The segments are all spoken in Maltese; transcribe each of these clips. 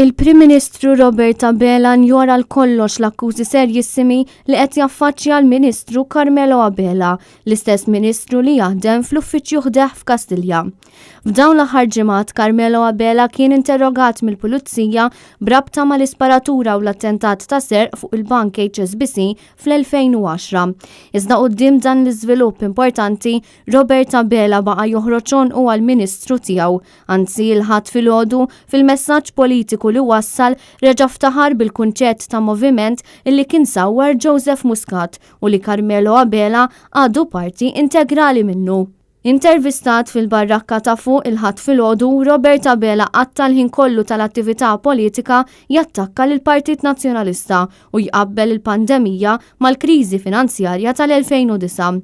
Il-Prim Ministru Robert Abela njora għal kollox l-akkużi serjissimi li qed jaffaċċja l-Ministru Carmelo Abela, l-istess Ministru li jaħdem fl-uffiċċju ħdejh f'Kastilja. F'dawn l-aħħar ġimgħat Carmelo Abela kien interrogat mill-Pulizija b'rabta mal-isparatura u l-attentat ta' serq fuq il-bank HSBC fl-2010. Iżda quddiem dan l-iżvilupp importanti, Robert Abela baqa' joħroġ għonqu għall-Ministru tiegħu. Anzi, il-Ħadd filgħodu, fil-messaġġ politiku li wassal, reġa' ftaħar bil-kunċett ta' moviment illi kien sawwar Joseph Muscat u li Carmelo Abela għadu parti integrali minnu. Intervistat fil-Barrakka ta' Fuq il-Ħadd filgħodu, Robert Abela qatta' l-ħin kollu tal-attività politika jattakka lill-Partit Nazzjonalista u jqabbel il-pandemija mal-kriżi finanzjarja tal-2009.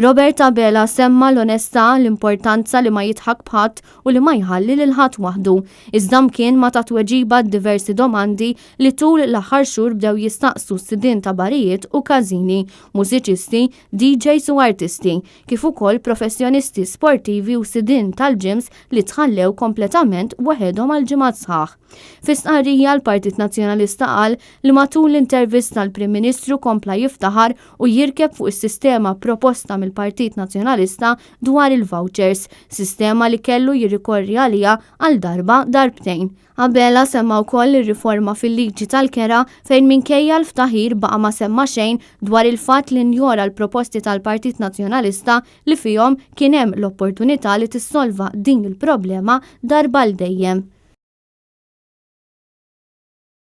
Robert Abela semma l-onestà, l-importanza li ma jidħak b'ħadd u li ma jħalli lil ħadd waħdu. Iżda mkien ma ta tweġiba għad-diversi domandi li tul l-aħħar xhur bdew jistaqsu s-sidien ta' barijiet u każini, mużiċisti, DJs u artisti, kif ukoll professjonisti sportivi u sidien tal-gyms li tħallew kompletament waħedhom għal ġimgħat sħaħ. Fi stqarrija l-Partit Nazzjonalista qal li matul l-intervista l-Prim Ministru kompla jiftaħar u jirkeb fuq is-sistema proposta mill-Partit Nazzjonalista dwar il-vouchers, sistema li kellu jirrikorri għaliha għal darba darbtejn. Abela semma wkoll ir-riforma fil-liġi tal-kera fejn minkejja l-ftaħir baqa' ma semma xejn dwar il-fatt li njora l-proposti tal-Partit Nazzjonalista li fihom kien hemm l-opportunità li tissolva din il-problema darba għal dejjem.